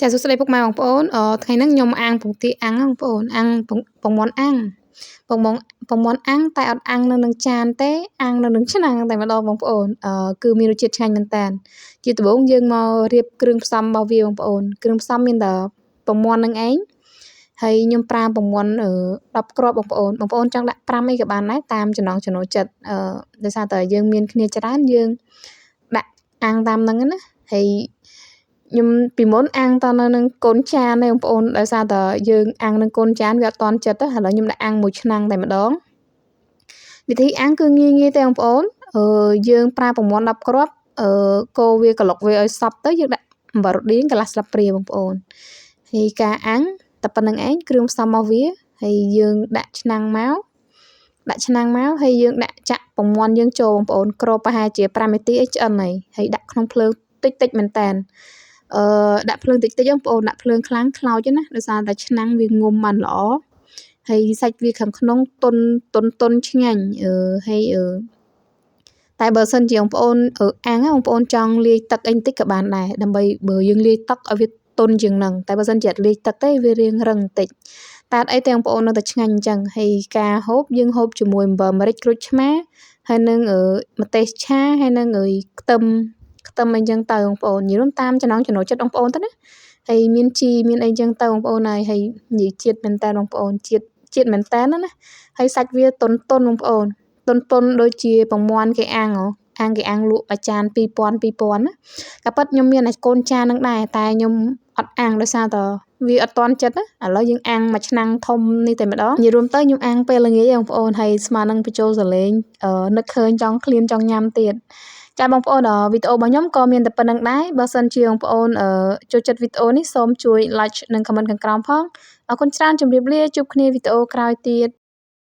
ចាសួស្តីពុកម៉ែបងប្អូនអឺថ្ងៃហ្នឹងខ្ញុំអាំងពងទាអាំងបងប្អូនអាំងពងមាន់អាំងពងមាន់ពងមាន់អាំងតែអត់អាំងនៅនឹងចានទេអាំងនៅនឹងឆ្នាំងតែម្ដងបងប្អូនអឺគឺមានរសជាតិឆ្ងាញ់មែនតើជាដំបូងយើងមករៀបគ្រឿងផ្សំរបស់វាបងប្អូនគ្រឿងផ្សំមានតែពងមាន់នឹងឯងហើយខ្ញុំប្រើពងមាន់10គ្រាប់បងប្អូនបងប្អូនចង់ដាក់5អីក៏បានដែរតាមចំណង់ចំណូលចិត្តអឺដោយសារតែយើងមានគ្នាច្រើនយើងដាក់អាំងតាមហ្នឹងណាហើយខ្ញុំពីមុនអាំងតនៅនឹងកូនចានទេបងប្អូនដោយសារតែយើងអាំងនឹងកូនចានវាអត់តន់ចិត្តឥឡូវខ្ញុំដាក់អាំងមួយឆ្នាំងតែម្ដងវិធីអាំងគឺងាយងាយទេបងប្អូនអឺយើងប្រើពងមាន់10គ្រាប់អឺកូរវាក្លុកវាឲ្យសព្វទៅយើងដាក់អំបិលរដៀងកន្លះស្លាបព្រាបងប្អូនហើយការអាំងតែប៉ុណ្្នឹងឯងគ្រឿងផ្សំរបស់វាហើយយើងដាក់ឆ្នាំងមកដាក់ឆ្នាំងមកហើយយើងដាក់ចាក់ពងមាន់យើងចូលបងប្អូនគ្របប្រហែលជា5នាទីអីឆ្អិនហើយហើយដាក់ក្នុងភ្លើងតិចតិចមែនតើអឺដាក់ភ្លើងតិចតិចបងប្អូនដាក់ភ្លើងខ្លាំងខ្លោចណាដោយសារតែឆ្នាំងវាងុំបានល្អហើយសាច់វាខាងក្នុងទន់ទន់ទន់ឆ្ងាញ់អឺហើយអឺតែបើសិនជាបងប្អូនអាំងបងប្អូនចង់លាយទឹកអីបន្តិចក៏បានដែរដើម្បីបើយើងលាយទឹកឲ្យវាទន់ជាងនឹងតែបើសិនជាអត់លាយទឹកទេវារាងរឹងបន្តិចតែអត់អីទេបងប្អូននៅតែឆ្ងាញ់អញ្ចឹងហើយការហូបយើងហូបជាមួយអំបិលម្រេចក្រូចឆ្មាហើយនឹងម្ទេសឆាហើយនឹងខ្ទឹមខ្ទឹមអីចឹងទៅបងប្អូននិយាយរួមតាមចំណង់ចំណូលចិត្តបងប្អូនទៅណាហើយមានជីមានអីចឹងទៅបងប្អូនហើយហើយនិយាយជាតិមែនតើបងប្អូនជាតិជាតិមែនតើណាហើយសាច់វាទន់ទន់បងប្អូនទន់ទន់ដូចជាពងមាន់គេអាំងហ៎អាំងគេអាំងលក់មួយចាន2000 2000ណាក៏ពិតខ្ញុំមានតែកូនចាននឹងដែរតែខ្ញុំអត់អាំងដោយសារតែវាអត់តន់ចិត្តណាឥឡូវយើងអាំងមួយឆ្នាំងធំនេះតែម្ដងនិយាយរួមទៅខ្ញុំអាំងពេលល្ងាចបងប្អូនហើយស្មើនឹងបញ្ចូលសលេងនឹកឃើញចង់ឃ្លានចង់ញ៉ាំទៀតចាបងប្អូនវីដេអូរបស់ខ្ញុំក៏មានតែប៉ុណ្្នឹងដែរបើសិនជាបងប្អូនចូលចិត្តវីដេអូនេះសូមជួយ like និង comment ខាងក្រោមផងអរគុណច្រើនជម្រាបលាជួបគ្នាវីដេអូក្រោយទៀត។